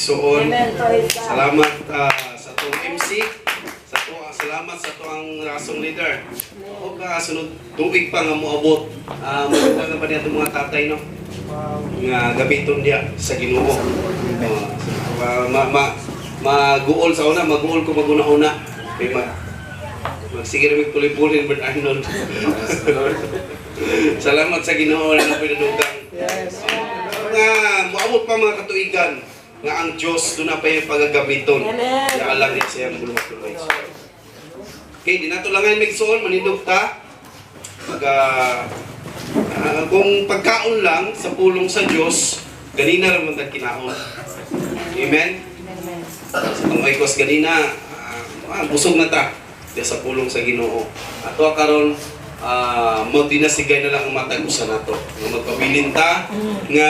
igsuon. Amen. Praise God. Salamat sa atong MC. Sa to, salamat sa atong rasong leader. O ka sunod tuig pa nga moabot. Maganda pa niya itong mga tatay, no, nga gamiton niya sa Ginoo. Ma, ma, maguol sa una, maguol ko maguna-una. May magsige rin magpuli-puli Brad Arnold. Salamat sa Ginoo na pinadugang. Nga moabot pa mga katuigan nga ang Dios doon na pa yung pagagamiton. Amen. Ya alang niya sa iyang bulong. Okay, di nato lang ngayon magsuon, manindog ta. Mag, kung pagkaon lang sa pulong sa Dios, ganina ra man tag kinaon. Amen? Sa itong oikos ganina, busog na ta diya sa pulong sa Ginoo. Ato karon magdinasigay na lang ang matag usa nato. Nga magpabilin ta nga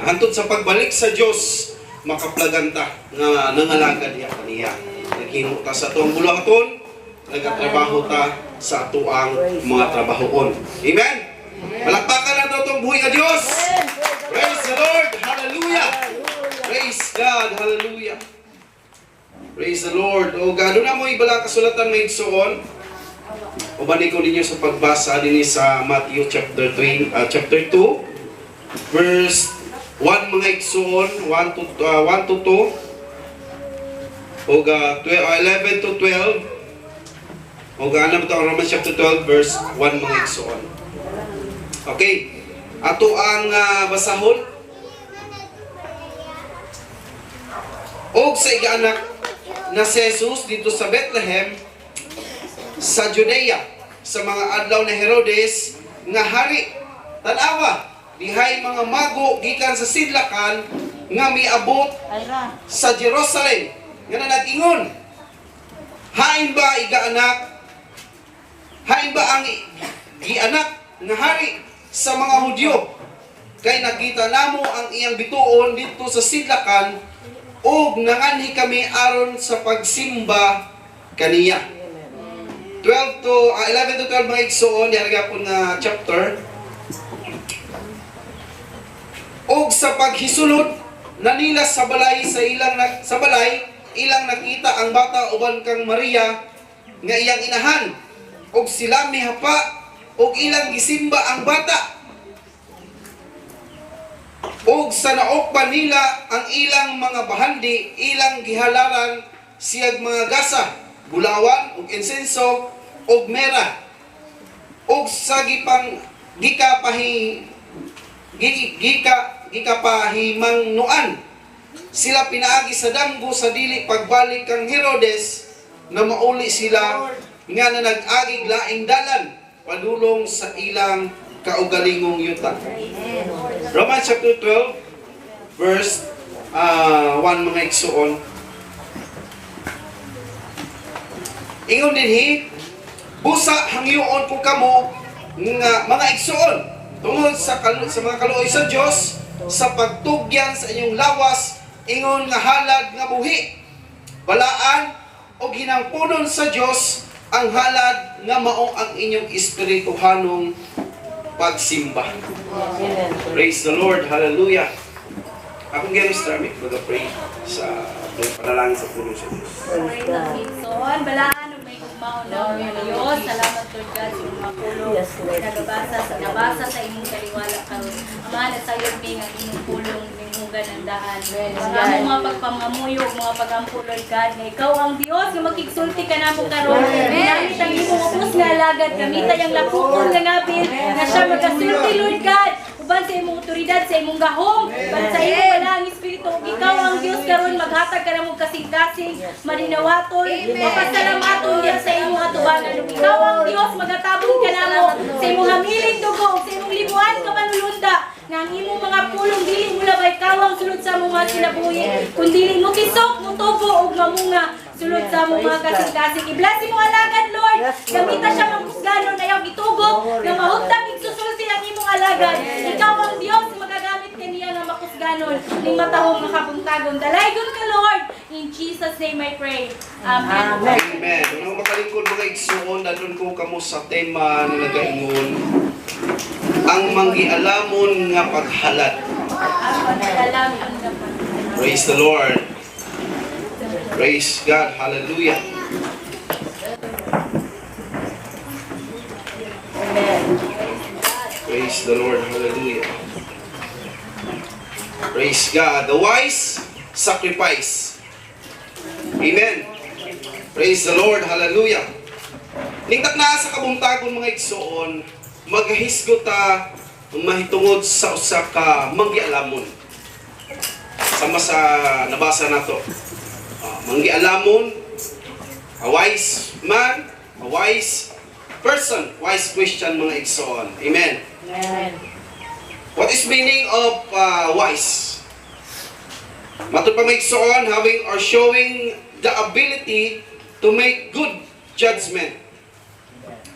hantod sa pagbalik sa Dios makaplagan ta nga nangalaga diha kaniya. Naghimo ta sa atong buluhaton, nagatrabaho ta sa atoang mga trabahoon. Amen. Palakpakan nato itong buhi nga Dios. Praise the Lord. Hallelujah. Praise God. Hallelujah. Praise the Lord. O God, na mo ibala kasulatan may igsuon. Uban ko ninyo sa pagbasa dinhi sa Matthew chapter 2, chapter 2 verse 1, mga igsuon, 1 to 2 ug 12, 11 to 12 ug ano ba ito, Romans chapter 12 verse 1, mga igsuon. Okay. Ato ang basahon. Og sa igaanak na si Jesus dito sa Bethlehem sa Judea sa mga adlaw ni Herodes nga hari. Tan-awa, dihay mga mago gikan sa sidlakan nga miabot sa Jerusalem nga na nag-ingon, "Hain ba igaanak, hain ba ang gianak nga hari sa mga Hudyo? Kay nakita namo ang iyang bituon didto sa sidlakan ug nanganhi kami aron sa pagsimba kaniya." 12 to 11 to 12, mga igsuon, diha gyapon nga chapter. Og sa paghisulod na nila sa balay sa ilang na, sa balay ilang nakita ang bata uban kang Maria nga iyang inahan, og sila mihapa og ilang gisimba ang bata. Og sa naokpan nila ang ilang mga bahandi, ilang gihalaran siyag mga gasa, bulawan ug insenso ug mera. Og sa gipang gikapahi gikapahimangnuan sila pinaagi sa damgo sa dili pagbalik kang Herodes na mauli sila nga na nag-agig laing dalan padulong sa ilang kaugalingong yuta. Romans chapter 12 verse 1, mga igsuon. Ingon dinhi, "Busa hangyoon ko kamo nga mga igsuon tungod sa mga kaluoy sa Dios sa pagtugyan sa inyong lawas ingon nga halad nga buhi, balaan og hinangpunon sa Dios, ang halad nga mao ang inyong espirituhanong pagsimba." Amen. Praise the Lord. Hallelujah. Akong gano'n sa mag-pray sa panalangin sa pulong sa Diyos. Praise God. Igsoon, balaan ug may gugmao na Diyos. Salamat, Lord God, sa imong mga pulong. Yes, Lord. Nagabasa sa nabasa sa imong taliwala karon. Amahan at sayon mi nga imong pulong linghugan ang daan. Ang among mga pagpangamuyo, ug mga pagampo, Lord God, nga ikaw ang Dios nga makigsulti ka namo karon. Ginamit ang imong ubos nga alagad, gamita yang lapukon nga ngabil nga siya magasulti, Lord God, uban sa imong otoridad, sa imong gahom, uban sa imong balaang espiritu. Ug ikaw ang Dios karon maghatag ka namo kasing-kasing, malinawaton, mapasalamaton diya sa imong atubangan. Ug ikaw ang Dios magatabong ka namo sa imong hamiling dugo ug sa imong libuan ka manulunda nga ang imong mga pulong dili mo labay kawang sulod sa among mga kinabuhi, kun dili mo kisok, motubo ug mamunga sulod sa among mga kasing-kasing. I-bless imong alagad, Lord. Gamita siya maghusganon, ayaw gitugot nga mahugtang igsusulti ang imong alagad. Ikaw ang Dios magagamit kaniya nga makusganon ning matahong makabuntagon. Dalaygon ka, Lord. In Jesus' name I pray. Amen. Amen. Amen. Ano makalingkod, mga igsuon, dadon ko kamo sa tema na nagaingon ang manggialamon nga paghalad. Ang pagkalamon nga pag Praise the Lord. Praise God. Hallelujah. Amen. Praise the Lord. Hallelujah. Praise God. The wise sacrifice. Amen. Praise the Lord. Hallelujah. Ning takna sa kabuntagon, mga igsoon, maghisgot ta mahitungod sa usa ka manggialamon. Sama sa nabasa nato. Manggialamon, a wise man, a wise person, wise Christian, mga igsoon. Amen. Amen. What is meaning of wise? Matod pa, mga igsoon, having or showing the ability to make good judgment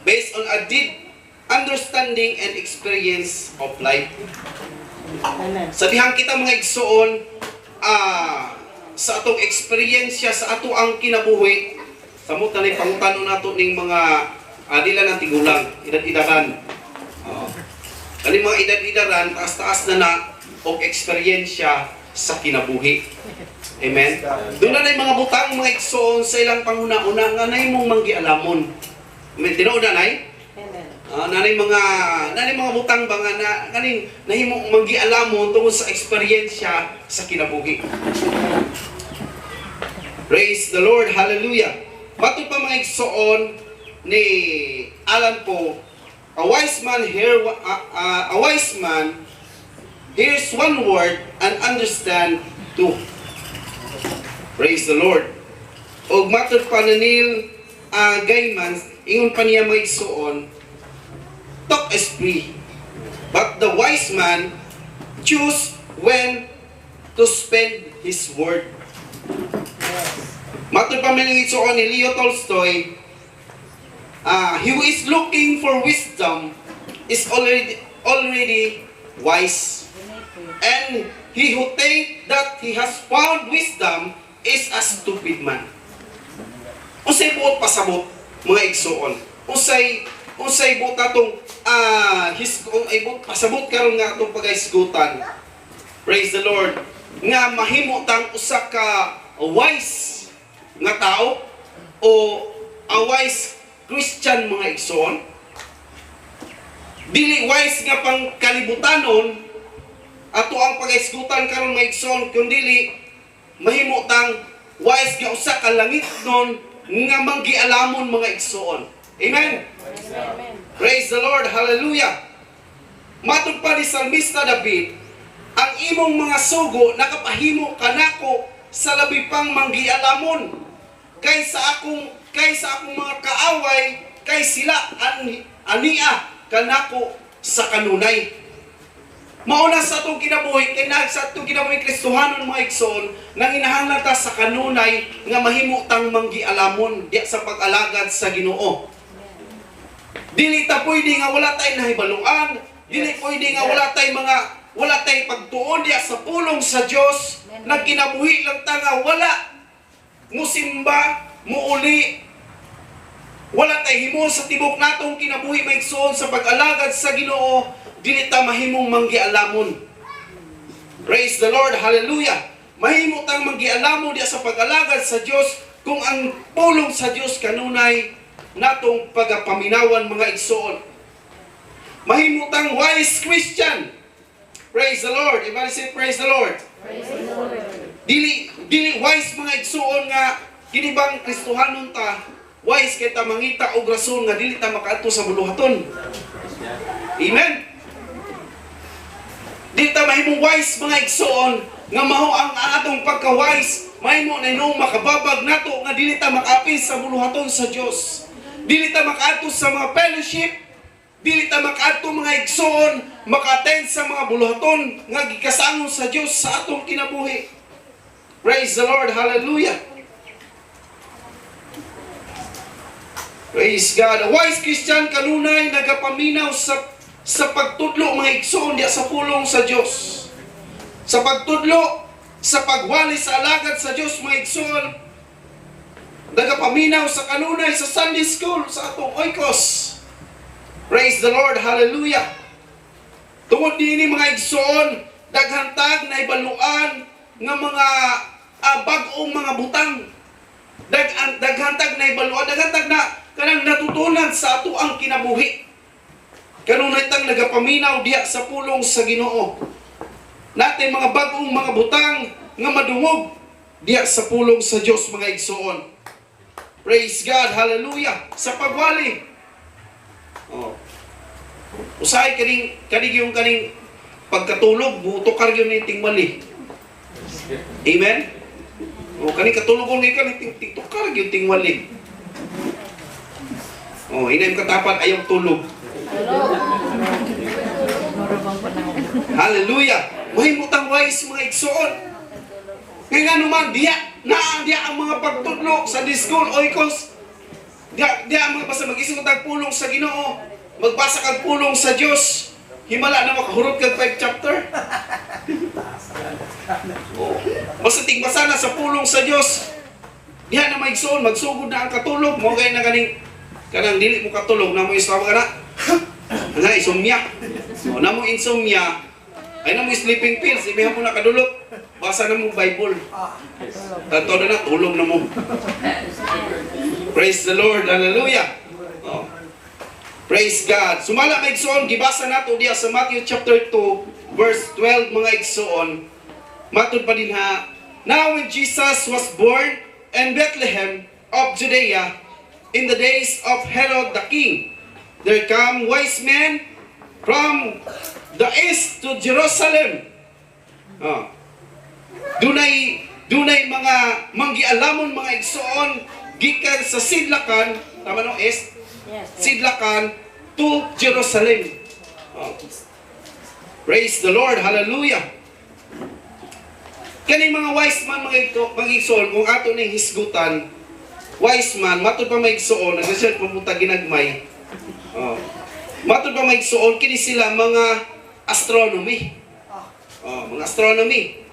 based on a deep understanding and experience of life. Amen. Sa dihang kita, mga igsoon, sa atong eksperyensya sa ato ang kinabuhi, samot na ni pangutano nato ning mga dila ng tigulang, edad-edaran. Kani mga edad-edaran, taas-taas na na og eksperyensya sa kinabuhi. Amen. Doon na mga butang, mga igsoon, sa ilang panghuna-una nga nay mong manggialamon. May tinuod na nay? Amen. Nanay mga butang ba nga na kaning nahimo manggialamon tungod sa eksperyensya sa kinabuhi. Praise the Lord. Hallelujah. Matod pa, mga igsoon, ni Alan Poe, a wise man hears one word and understand two. Praise the Lord. Og matod pa ni Neil Gaiman, ingon pa niya, mga igsoon, "Talk is free, but the wise man choose when to spend his word." Matod pa, mga igsoon, ni Leo Tolstoy, "He who is looking for wisdom is already wise. And he who think that he has found wisdom is a stupid man." Unsay buot pasabot, mga igsoon? Unsay buot atong his ay buot pasabot karon nga atong pagahisgutan? Praise the Lord. Nga mahimo tang usa ka wise nga tao o a wise Christian, mga igsoon. Dili wise nga pang kalibutanon ato ang pagahisgutan karon, mga igsoon, kundili mahimo tang wise nga usa ka langitnon nga manggialamon, mga igsoon. Amen. Amen. Praise the Lord. Hallelujah. Matod pa ni Salmista David, "Ang imong mga sugo nakapahimo kanako sa labi pang manggialamon kaysa akong mga kaaway, kay sila ania kanako sa kanunay." Mauna sa atong kinabuhi, kay na sa atong kinabuhi Kristohanon, mga igsoon, nanginahanglan ta sa kanunay nga mahimo tang manggialamon diya sa pag-alagad sa Ginoo. Dili ta pwede nga wala tay nahibaluan, dili pwede nga wala tay pagtuon diya sa pulong sa Dios, nagkinabuhi lang ta nga wala musimba, muuli, wala tay himo sa tibok natong kinabuhi, mga igsoon, sa pag-alagad sa Ginoo, dili ta mahimong manggialamon. Praise the Lord, hallelujah. Mahimo tang manggialamon diya sa pag-alagad sa Dios kung ang pulong sa Dios kanunay natong pagapaminawan, mga igsoon. Mahimo tang wise Christian. Praise the Lord. Everybody say, "Praise the Lord." Praise the Lord. Dili dili wise, mga igsoon, nga kini bang Kristohanon ta, wise kay ta mangita og rason nga dili ta makaadto sa buluhaton. Amen. Dili ta mahimong wise, mga igsoon, nga mao ang atong pagka-wise mahimo na inong makababag nato nga dili ta makaapil sa buluhaton sa Dios. Dili ta makaadto sa mga fellowship, dili ta makaadto, mga igsoon, maka-attend sa mga buluhaton nga gikasangon sa Dios sa atong kinabuhi. Praise the Lord. Hallelujah. Praise God. A wise Christian kanunay nagapaminaw sa pagtudlo, mga igsoon, diya sa pulong sa Dios. Sa pagtudlo, sa pagwali sa alagad sa Dios, mga igsoon, nagapaminaw sa kanunay sa Sunday school sa atong oikos. Praise the Lord. Hallelujah. Tungod niini, mga igsoon, daghan tag naibaluan nga mga bag-ong mga butang. Daghan tag nahibaluan, daghan tag na kanang natutunan sa ato ang kinabuhi. Kanunay tang nagapaminaw diha sa pulong sa Ginoo. Natay mga bagong mga butang nga madungog diha sa pulong sa Dios, mga igsoon. Praise God, hallelujah. Sa pagwali. Oh. Usahay kaning kaning yung kaning pagkatulog, buto yun ni tingwali. Amen? O kaning katulog ni kaning ting tingtukar gyud tingwali. Oh, inay katapan ayaw tulog. Hallelujah. Mahimutang wise, mga igsoon. Kaya nga naman, diya, naa diya ang mga pagtudlo sa school oikos. Diya, diya ang mga basta mag-isip tag pulong sa Ginoo, magbasa kag pulong sa Dios. Himala na makahurot kag 5 chapter. Oh. Basta tigbasa na sa pulong sa Dios. Diha na maigsoon, magsugod na ang katulog. Mo kay na kaning kanang dili mo katulog na mo istawa ka na. Ana insomnia. O na mo insomnia, ay na mo sleeping pills, ibihan mo na kadulot. Basa na mo Bible. Tato na na, tulog na mo. Praise the Lord, hallelujah. Oh. Praise God. Sumala, mga igsoon, gibasa nato diya sa Matthew chapter 2, verse 12, mga igsoon. Matud pa din ha. "Now when Jesus was born in Bethlehem of Judea, in the days of Herod the king, there come wise men from the east to Jerusalem." Oh. Dunay dunay mga manggialamon, mga igsoon, gikan sa sidlakan, tama no, east? Yes. Sidlakan to Jerusalem. Oh. Praise the Lord, hallelujah. Kaning mga wise man, mga ito, mga igsoon, kung ato ning hisgutan, wise man, matud pa mga igsoon, nag-research pa ginagmay. Oh. Matud pa mga igsoon, kini sila mga astronomy. Oh, mga astronomy.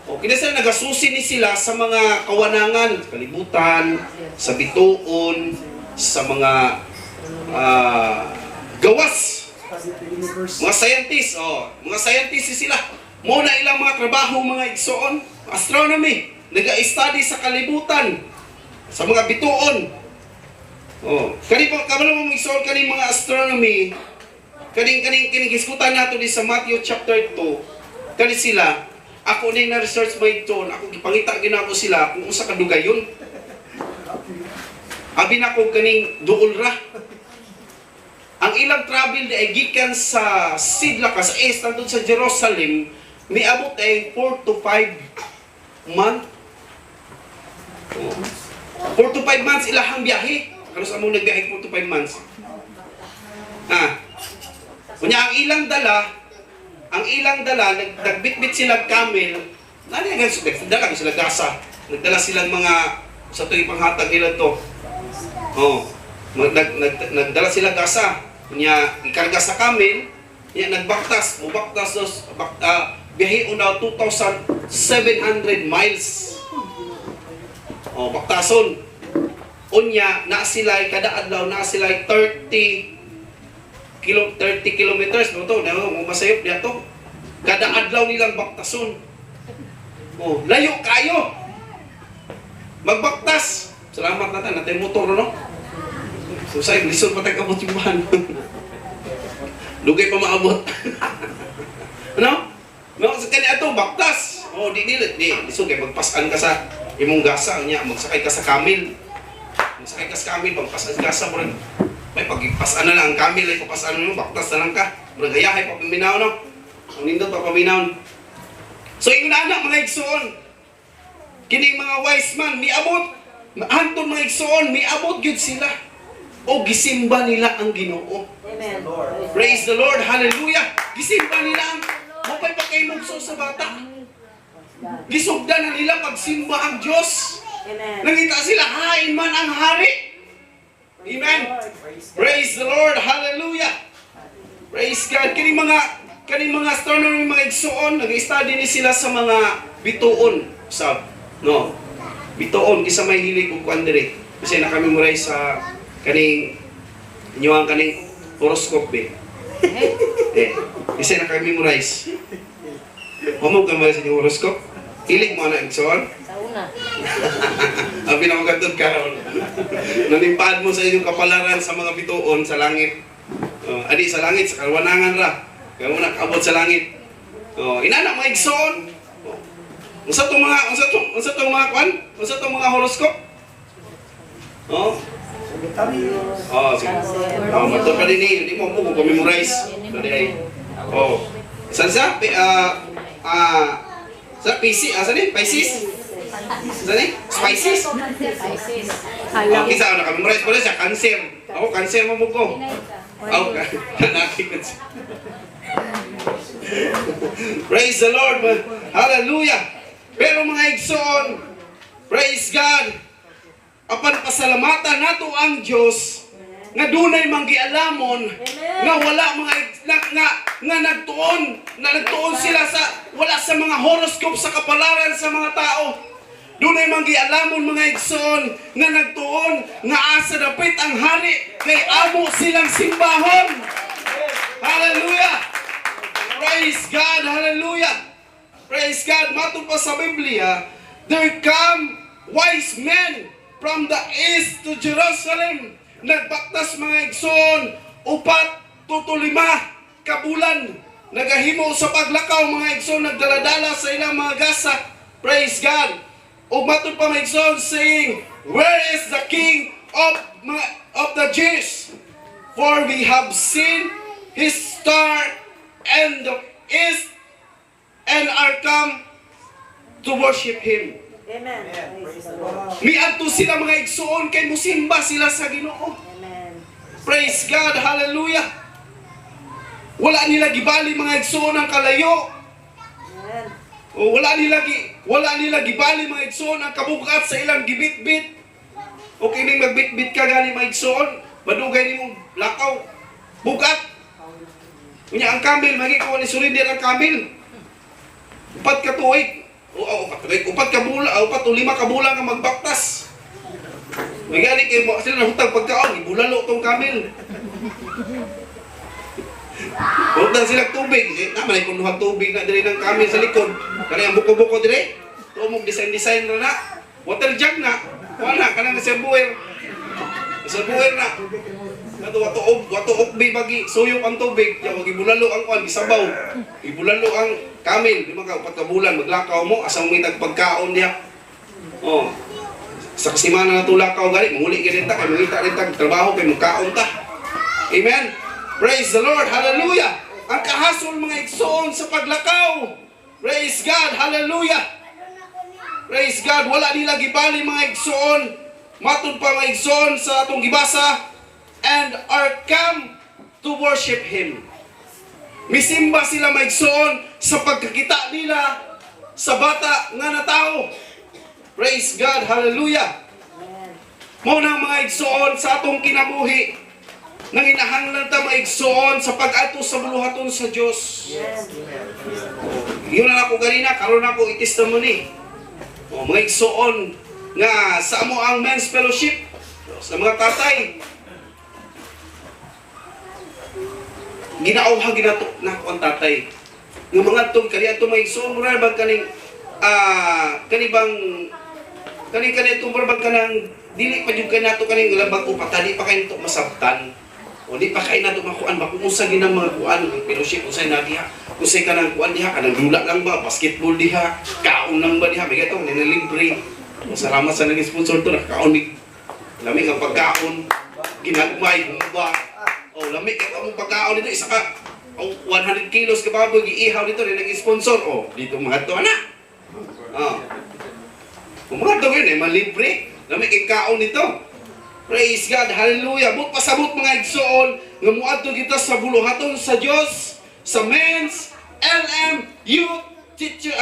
O, kini sila nagasusi ni sila sa mga kawanangan, sa kalibutan, sa bituon, sa mga gawas. Mga scientists, oh, mga scientists sila. Mo na ilang mga trabaho, mga igsoon, astronomy, naga-study sa kalibutan, sa mga bituon. Oh, kani po kabalo mo, mga igsoon, kani mga astronomy, kaning kaning kining hisgutan nato di sa Matthew chapter 2, kani sila ako ni na research mo ito, ako gipangita ginako sila kung usa ka dugayon. Abi na ko kaning duol ra. Ang ilang travel di ay gikan sa Sidlaka, sa East, nandun sa Jerusalem, miabot ay 4 to 5 month. 4 to 5 months ilahang biyahe. Karon sa among nagbiyahe 4 to 5 months. Ah. Unya ang ilang dala, nagbitbit sila camel. Nani nagdala sila gasa. Nagdala silang mga sa tuig panghatag nila to. Oh. Nagdala sila gasa. Unya ikarga sa camel, unya nagbaktas, mubaktas dos bak, biyahe una 2,700 miles. Oh, baktason. Unya na sila kada adlaw na sila 30 kilo 30 kilometers no to na mo masayop diya to. Kada adlaw nilang baktason. Oh, layo kayo. Magbaktas. Salamat na ta natay motor no. So say lisod pa tag abot simbahan. Lugay pa maabot. Ano? No, sa kani ato baktas. Oh, di nila di lisod kay magpasan ka sa imong gasa nya, magsakay ka sa camel. Magsakay ka sa camel, pagpasan gasa murag may pagpasan na lang ang camel ay papasan mo, baktas na lang ka. Murag hayahay pa paminaw no. Ang nindot pa paminaw. So ingon na mga igsoon. Kining mga wise man miabot anton, mga igsoon, miabot gyud sila. O gisimba nila ang Ginoo. Amen. Praise the Lord. Hallelujah. Gisimba nila ang mapay pa kay mugso sa bata. Gisugdan na nila pagsimba ang Diyos. Amen. Nangita sila, hain man ang hari. Amen. Praise the Lord. Hallelujah. Praise God. Kini mga astronomy, mga igsoon, nag-study ni sila sa mga bituon sa no. Bituon kisa may hilig og kuan diri. Kasi naka-memorize sa kaning inyo ang kaning horoscope eh. Eh, kasi naka-memorize. Wa mo ka sa inyong horoscope? Hilig mo na, igsoon? Sa una. Abi na magatod karon. Nanimpaan mo sa inyong kapalaran sa mga bituon sa langit. Oh, adi sa langit sa kalwanangan ra. Kaya mo nakaabot sa langit. Oh, inana mga igsoon. Oh. Unsa tong mga kwan? Unsa tong mga horoscope? Oh. Oh, sige. Oh, matod pa din eh. Hindi mo mo ko memorize. Dali ay. Oh. Saan sa? Sa PC, asa ni? Pisces? Saan ni? Spices? Pisces. Oh, kinsa ako naka-memorize ko na siya, cancer. Ako, cancer mo mo ko. Oh, kanaki cancer. Praise the Lord, man. Hallelujah. Pero mga igsoon, praise God. Apan pasalamatan nato ang Dios nga dunay manggialamon nga wala mga na, nga, nga nagtuon na nagtuon sila sa wala sa mga horoscope sa kapalaran sa mga tao. Dunay manggialamon, mga igsoon, nga nagtuon nga asa dapit ang hari kay amo silang simbahon. Hallelujah! Praise God! Hallelujah! Praise God! Matod pa sa Biblia, there come wise men from the east to Jerusalem. Nagbaktas, mga igsoon, 4 to 5 kabulan. Nagahimo sa paglakaw, mga igsoon, nagdaladala sa ilang mga gasa. Praise God! Ug matod pa, mga igsoon, saying, "Where is the King of the Jews? For we have seen his star in the east and are come to worship him." Amen. Praise the Lord. Miadto sila, mga igsoon, kay musimba sila sa Ginoo. Amen. Praise God, hallelujah. Wala nila gibali, mga igsoon, ang kalayo. Amen. O, wala nila gibali, mga igsoon, ang kabugat sa ilang gibitbit. O kining magbitbit ka gani, mga igsoon, madugay nimong lakaw. Bugat. Unya ang camel, magi ko ni surrender ang camel. 4 ka tuig. O, 4 tuig, 4 ka bulan, 4 o 5 ka bulan nga magbaktas. May gani kay mo sila nahutang pagkaon, ibulalo tong camel. Hutang sila tubig. Eh, naman ay kunuha tubig na diri ng camel sa likod. Kani ang buko-buko diri. Tumog design-design na na. Water jug na. Wala kanang sa buwer. Sa buwer na. Kato wato og wato og bagi suyop ang tubig. Ya wag ibulalo ang kuan gisabaw. Ibulalo ang camel, 5 ka 4 ka bulan maglakaw mo asa mo mitag pagkaon diha. Oh. Sa kasimana na tulakaw gani, manguli gyud ta kay mangita rin tag trabaho kay mukaon ta. Amen. Praise the Lord. Hallelujah. Ang kahasol, mga igsoon, sa paglakaw. Praise God. Hallelujah. Praise God. Wala nila gibali, mga igsoon. Matod pa, mga igsoon, sa atong gibasa, and are come to worship Him. Misimba sila, mga igsoon, sa pagkakita nila sa bata nga natao. Praise God. Hallelujah. Amen. Mao na, mga igsoon, sa atong kinabuhi, nanginahanglan ta, mga igsoon, sa pag-adto sa buluhaton sa Dios. Yun na ako ganina, karon ako i-testimony. O, mga igsoon, nga sa amo ang men's fellowship sa mga tatay. Ginauha ginato nako ang tatay. Nga mga tong kani ato, mga igsoon, mura bang kaning kani bang kani kani itong mura bang kanang dili pa jud kay nato kaning labag o patali pa kay nato masabtan. O di pa kay nato makuan ba kung unsa ginang mga kuan ang fellowship, unsay na diha, unsay kanang kuan diha, kanang dula lang ba, basketball diha, kaon lang ba diha, may gato ni libre. Salamat sa naging sponsor to, nakakaon mi. Lami ang pagkaon, ginagmay humba. Oh, lami kay among pagkaon dito, isa ka oh, 100 kilos ka baboy giihaw dito ni naging sponsor. Oh, dito mga to ana. Oh. Kung mga to yun, eh, malibre. Lami kay kaon nito. Praise God, hallelujah. But pasabot, mga igsoon, nga muadto kita sa buluhaton sa Dios, sa Men's LM Youth Teacher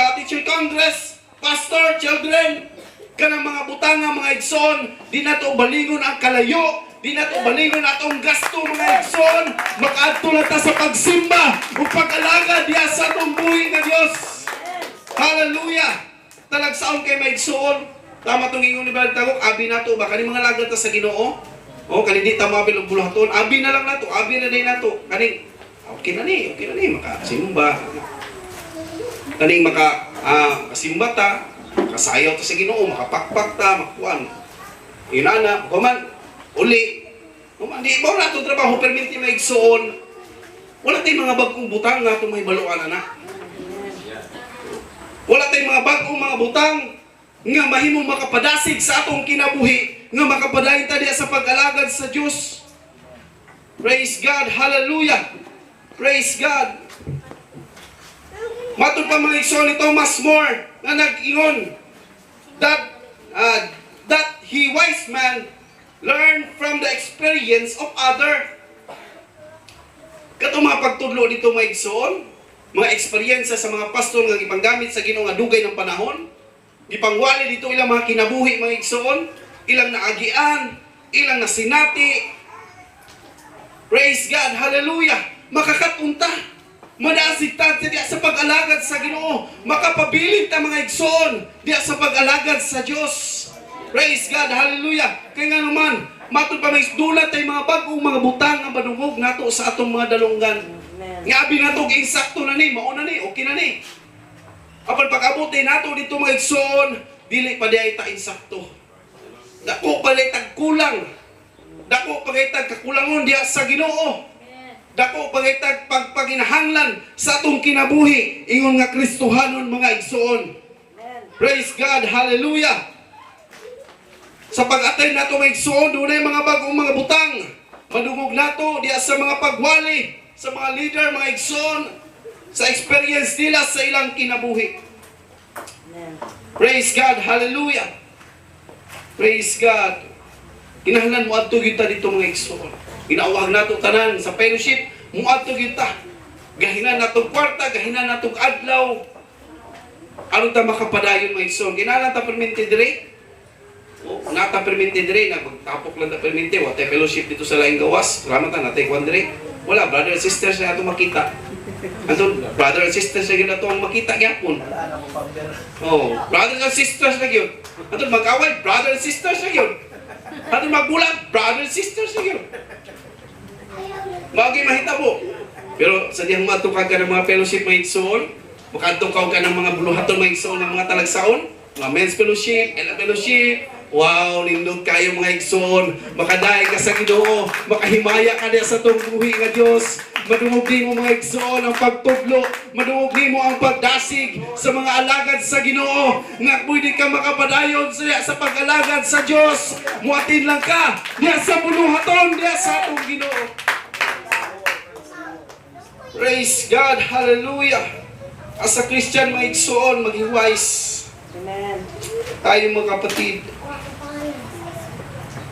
Congress, Pastor, Children, kanang mga butanga, mga igsoon, di nato balingon ang kalayo, di nato balingon atong gasto, mga igsoon, makaadto lang ta sa pagsimba ug pag-alagad diha sa atong buhi nga Dios. Hallelujah! Talagsaon kay mga igsoon. Tama tong ingon ni Brad Tagok, abi nato ba kani mga lagad ta sa Ginoo? O kani di ta moapil og buluhaton, abi na lang nato, abi na din nato. Kaning okay na ni makasimba. Kaning maka kasimba ta. Kasayaw ta sa Ginoo, makapakpak ta, makuan. Inana, kuman, uli. Kuman, di ba na itong trabaho, perminti maigsoon. Wala tayong mga bagong butang nga itong mahibaluan na. Wala tayong mga bagong mga butang nga mahimong makapadasig sa atong kinabuhi, nga makapadayon ta diya sa pag-alagad sa Dios. Praise God, hallelujah. Praise God. Matod pa, mga igsoon, ni Thomas More nga nag-ingon that he wise man learn from the experience of other. Kato mga pagtudlo dito, mga igsoon, mga eksperyensya sa mga pastor nga gipanggamit sa Ginoo nga dugay ng panahon, gipangwali dito ilang mga kinabuhi, mga igsoon, ilang naagian, ilang nasinati. Praise God, hallelujah. Makakatunta. Madasig ta diya sa pag-alagad sa Ginoo. Makapabilin ta, mga igsoon, diya sa pag-alagad sa Dios. Praise God, hallelujah. Kaya nga naman, matod pa may dula tay mga bag-ong mga butang nga madungog nato sa atong mga dalunggan. Amen. Nga abi nato insakto na ni, mao na ni, okay na ni. Apan pag-abot din nato dito, mga igsoon, dili pa diay ta insakto. Dako pa diay tag kulang. Dako pa diay tag kakulangon diha sa Ginoo. Dako pa diay tag pagpaginahanglan sa atong kinabuhi ingon nga Kristohanon, mga igsoon. Amen. Praise God, hallelujah. Sa pag-attend nato, mga igsoon, dunay mga bagong mga butang. Madungog nato diha sa mga pagwali, sa mga leader, mga igsoon, sa experience nila sa ilang kinabuhi. Amen. Praise God, hallelujah. Praise God. Kinahanglan mo adto gyud ta dito, mga igsoon. Ginawag nato tanan sa fellowship, mo adto gyud ta. Gahinan natong kwarta, gahinan natong adlaw. Aron ta makapadayon, mga igsoon. Kinahanglan ta perminti dire. O, nata perminti dire na magtapok lang ta perminti, wa tay fellowship dito sa laing gawas. Salamat ta natay kwan dire. Wala brother and sister sa ato makita. Anton brother and sister sa gyud ato ang makita gyapon. Oh, brothers and sisters na gyud. Atong mag-away, brother and sisters na gyud. Atong magbulag, brother and sisters na gyud. Mao mahitabo. Pero sa dihang matukag ka ng mga fellowship, mga igsoon, makadto ka ng mga buluhaton, mga igsoon, ng mga talagsaon, mga men's fellowship, ela fellowship. Wow, nindot kayo, mga igsoon. Makadaig ka sa Ginoo, makahimaya ka niya sa tong buhi nga Dios. Madungog nimo, mga igsoon, ang pagtudlo, madungog nimo ang pagdasig sa mga alagad sa Ginoo nga pwede ka makapadayon sa pag-alagad sa Dios. Muatin lang ka diya sa buluhaton diya sa atong Ginoo. Praise God, hallelujah. As a Christian, mga igsoon, maging wise Amen. tayo, mga kapatid.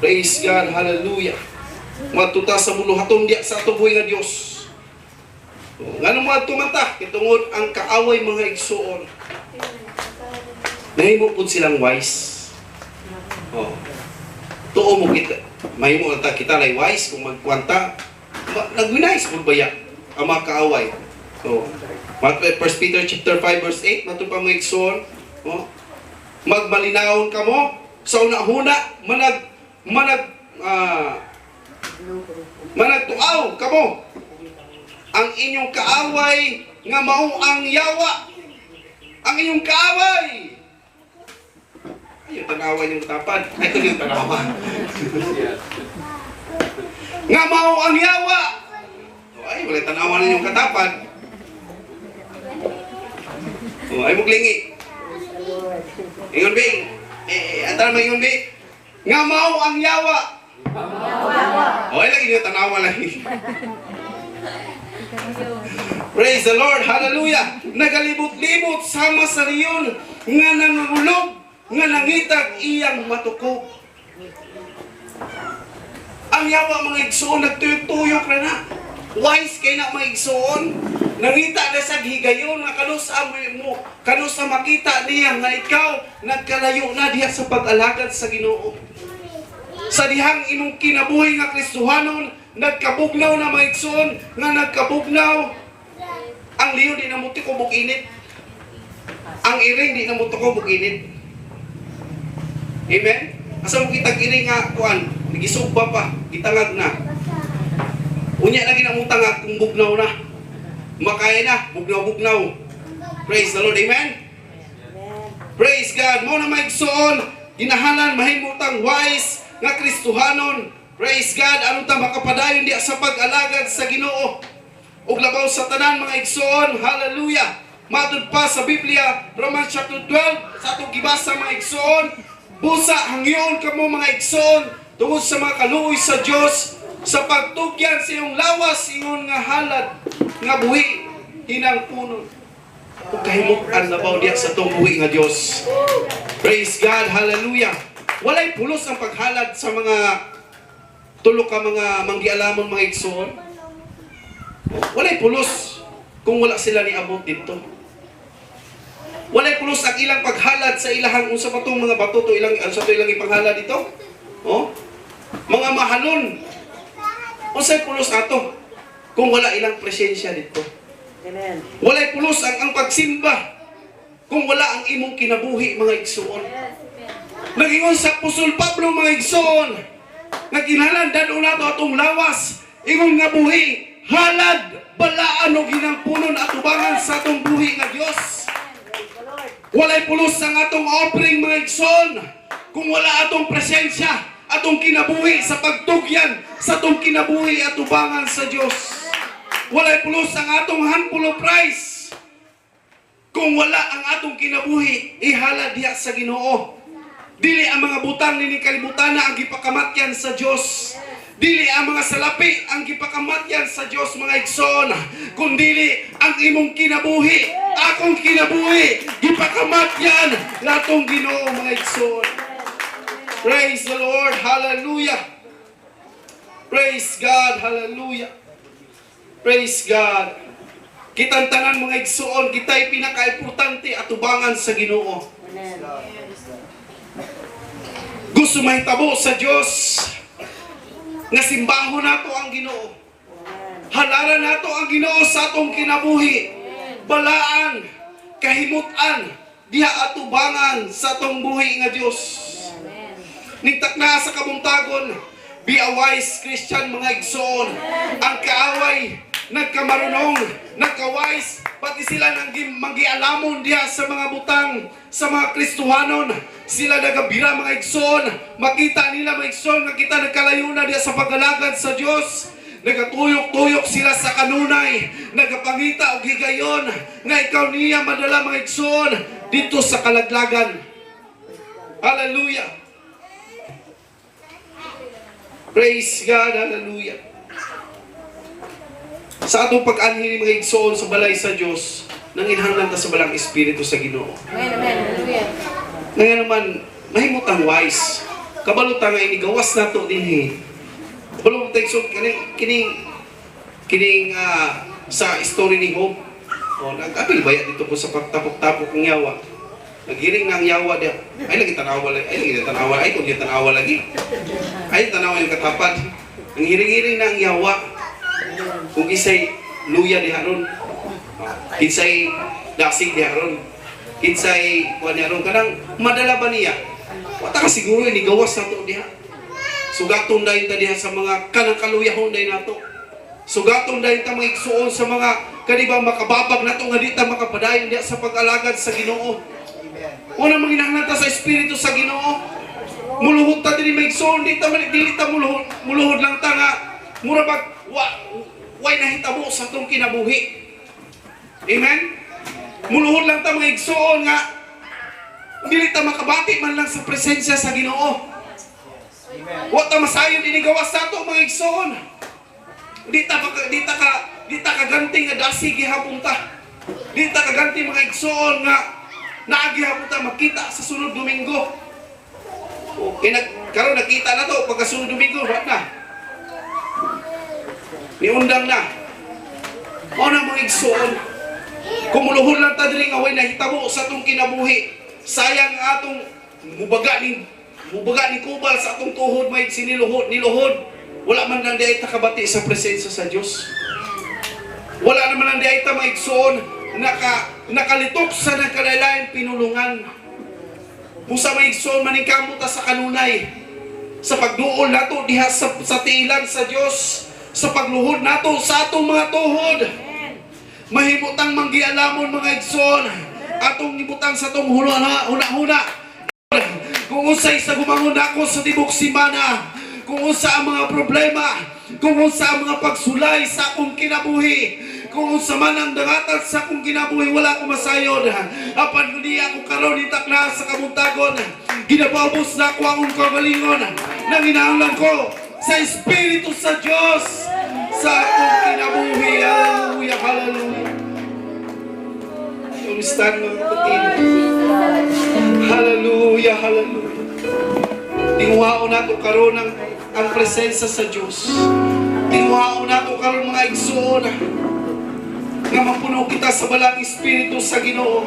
Praise God, hallelujah. Matuta sa buluhaton diya sa atong buhi nga Dios. Ngano mga tumata, kitungod ang kaaway, mga igsoon. Nahimo pud silang wise. Oh. Tuo mo kita. Mahimo ta kita lay wise kung magkwanta. Nagwinais pud baya ang mga kaaway. So, 1 Peter chapter 5 verse 8, mato pa, mga igsoon. Oh. Magmalinawon kamo sa una-huna, manag manag ah, managtuaw kamo. Ang inyong kaaway nga mao ang yawa. Ang inyong kaaway. Ay, yung tanawa yung tapad. Ay, ito yung tanawa. Nga mao ang yawa. Oh, ay, wala tanawa ninyong katapad. Oh, ay muglingi. Praise the Lord. Ingon bi. Eh, antara mo ingon bi. Nga mao ang yawa. Oh, ay lagi niyo tanawa lagi. Praise the Lord. Hallelujah. Nagalibot-libot sama sa leon nga nangangulog nga nangitag iyang matukob. Ang yawa, mga igsoon, nagtuyok-tuyok na na. Wise kay na, mga igsoon. Nangita na sa higayon nga kanus mo, kanus makita niya nga ikaw nagkalayo na diha sa pag-alagad sa Ginoo. Sa dihang imong kinabuhi nga Kristohanon, nagkabugnaw na, mga igsoon, nga nagkabugnaw. Ang leon di na mo og init. Ang iring di na mo og init. Amen? Asa mo kitag iring nga kuan, nagisugba pa, gitangag na. Unya lagi na mong tangag kung bugnaw na. Makaya na, bugnaw-bugnaw. Praise the Lord, amen? Amen. Praise God. Mao na, mga igsoon, ginahalan mahimutang wise nga Kristohanon. Praise God. Aron ta makapadayon diha sa pag-alagad sa Ginoo. Ug labaw sa tanan, mga igsoon, hallelujah. Matud pa sa Biblia, Romans chapter 12, sa atong gibasa, mga igsoon, busa hangyoon kamo, mga igsoon, tungod sa mga kaluoy sa Dios sa pagtugyan sa iyong lawas ingon nga halad nga buhi, hinangpunon ug kahimutan labaw diha sa atong buhi nga Dios. Praise God, hallelujah. Walay pulos ang paghalad sa mga tulo ka mga manggialamon, mga igsoon. Walay pulos kung wala sila niabot dito. Walay pulos ang ilang paghalad sa ilahang unsa pa tong mga bato to ilang, unsa to ilang ipanghalad dito? Oh? Mga mahalon. Unsay pulos ato kung wala ilang presensya dito? Amen. Walay pulos ang pagsimba kung wala ang imong kinabuhi, mga igsuon. Yes, amen. Nagingon sa Apostol Pablo, mga igsoon, nagkinahanglan dad-on nato atong lawas ingon nga buhi, halad, balaan og hinangpunon atubangan sa atong buhi nga Dios. Praise the Lord. Walay pulos ang atong offering, mga igsoon, kung wala atong presensya, atong kinabuhi sa pagtugyan sa atong kinabuhi atubangan sa Dios. Walay pulos ang atong handful of rice kung wala ang atong kinabuhi ihala diha sa Ginoo. Dili ang mga butang nini kalibutan na ang gipakamatyan sa Dios. Dili ang mga salapi ang gipakamatyan sa Dios, mga igsoon, kundili ang imong kinabuhi, akong kinabuhi, gipakamatyan natong Ginoo, mga igsoon. Praise the Lord. Hallelujah. Praise God. Hallelujah. Praise God. Kitang tanan, mga igsoon, kita'y pinaka-importante atubangan sa Ginoo. Amen. Gusto mahitabo sa Dios nga simbahon nato ang Ginoo. Amen. Halaran nato ang Ginoo sa atong kinabuhi. Balaan, kahimutan, diha atubangan sa atong buhi nga Dios. Amen. Ningtakna sa kabuntagon, be a wise Christian, mga igsoon. Ang kaaway, nagkamarunong, nagka-wise, pati sila nang manggialamon diha sa mga butang, sa mga Kristohanon. Sila nagabira, mga igsoon. Makita nila, mga igsoon, nga kita nagkalayo na diha sa pag-alagad sa Dios. Nagatuyok-tuyok sila sa kanunay, nagapangita og higayon nga ikaw niya madala, mga igsoon, dito sa kalaglagan. Hallelujah. Praise God, hallelujah. Sa atong pag-anhi ni mga igsoon sa balay sa Dios, nanginhanglan ta sa Balaang Espiritu sa Ginoo. Amen, amen. Hallelujah. Ngayon naman, mahimutang wise. Kabalo ta nga inigawas nato dinhi. Kabalo ta, igsoon, kining kining kining sa story ni Job. Oh, nag-apil baya dito po sa pagtapok-tapok ng yawa. Naghiring na ang yawa diya. Ay lagi tanawa lagi, ay lagi tanawa, ay kung di tanawa lagi. Ay tanawa yung katapad. Ang hiring-hiring na ang yawa. Kung kinsay luya diha ron. Oh, kinsay dasig diha ron. Kinsay kuan diha ron, kanang madala ba niya? Wa ta ka siguro ini gawas nato diha. Sugaton dayon ta diha sa mga kanang kaluyahon dayon nato. Sugaton dayon ta, mga igsuon, sa mga kaniba makababag nato nga di ta makapadayon diha sa pag-alagad sa Ginoo. Una, manginahanglan ta sa Espiritu sa Ginoo. Muluhod ta diri, mga igsuon, di ta man dili ta muluhod, muluhod lang ta nga mura bag wa way nahitabo sa atong kinabuhi. Amen? Muluhod lang ta, mga igsuon, nga dili ta makabati man lang sa presensya sa Ginoo. Wa ta masayon ini gawas nato, mga igsoon. Di ta kaganti nga dasi gihapon ta. Di ta kaganti, mga igsoon, nga naa gihapon ta makita sa sunod Domingo. Okay, nag karon nakita na to pagka sunod Domingo, wa na. Niundang na. Mao na, mga igsoon. Kumuluhod lang ta diri nga way nahitabo sa atong kinabuhi. Sayang ang atong mubaga ni kubal sa atong tuhod may siniluhod niluhod. Wala man lang diay ta kabati sa presensya sa Dios. Wala naman lang diay ta, mga igsoon, nakalitok sa nagkalain pinulungan. Busa, mga igsoon, maningkamot ta sa kanunay sa pagduol nato diha sa tiilan sa Dios, sa pagluhod nato sa atong mga tuhod. Mahimutang manggialamon, mga igsoon. Atong ibutang sa atong huna-huna. Kung unsay sa gumangon ako sa tibok simana, kung unsa ang mga problema, kung unsa ang mga pagsulay sa akong kinabuhi, kung unsa man ang dangatan sa akong kinabuhi, wala ko masayod. Apan kung ako karon itakna sa kabuntagon, ginapaubos na ako akong kagalingon, nanginahanglan ko sa Espiritu sa Diyos sa akong kinabuhi. Hallelujah, hallelujah. Understand, mga kapatid? Hallelujah, hallelujah. Tinguhaon nato karon ang presensya sa Dios. Tinguhaon nato karon, mga igsoon, nga mapuno kita sa Balaang Espiritu sa Ginoo.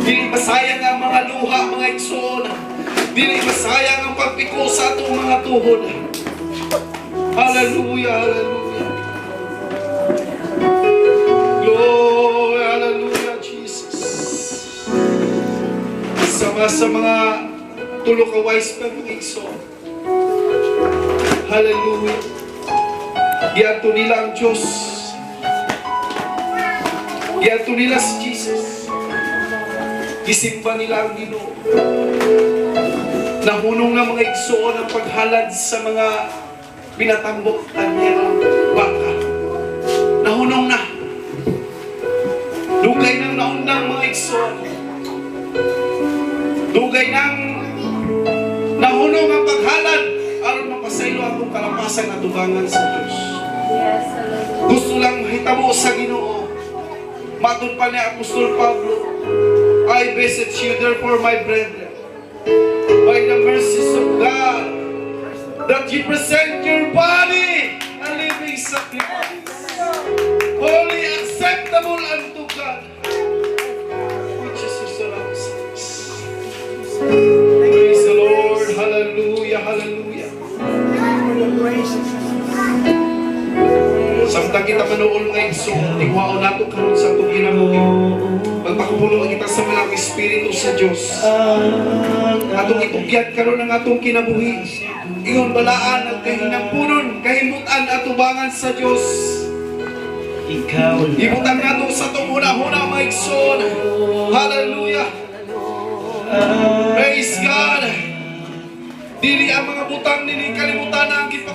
Dili masayang ang mga luha, mga igsoon. Dili masayang ang pagpiko sa atong mga tuhod. Hallelujah, hallelujah. Glory, hallelujah, Jesus. Sama sa mga tulo ka wise men, mga igsoon. Hallelujah. Giadto nila ang Diyos. Giadto nila si Jesus. Gisimba nila ang Ginoo. Nahunong na, mga igsoon, ang paghalad sa mga pinatambok, karnero, baka. Nahunong na. Dugay nang naundang, mga igsoon. Dugay nang nahunong ang paghalad aron mapasaylo atong kalapasan atubangan sa Diyos. Yes, Lord. Gusto lang mahitabo sa Ginoo. Matod pa ni Apostol Pablo, "I beseech you therefore, my brethren, by the mercies of God, that you present your body a living sacrifice, holy, acceptable unto God, which is your service." Praise the Lord. Hallelujah. Hallelujah. Praise. Samtang kita manuol, mga igsoon, tinguhaon nato karon sa atong kinabuhi. Magpakupuno kita sa Balaang Espiritu sa Dios. Atong itugyan karon ang atong kinabuhi. Ingon balaan ang kahinampunon, kahimutan atubangan sa Dios. Ikaw Ibutang nato sa atong huna-huna, mga igsoon. Hallelujah. Praise God. Dili ang mga butang nini kalibutan ang gipaka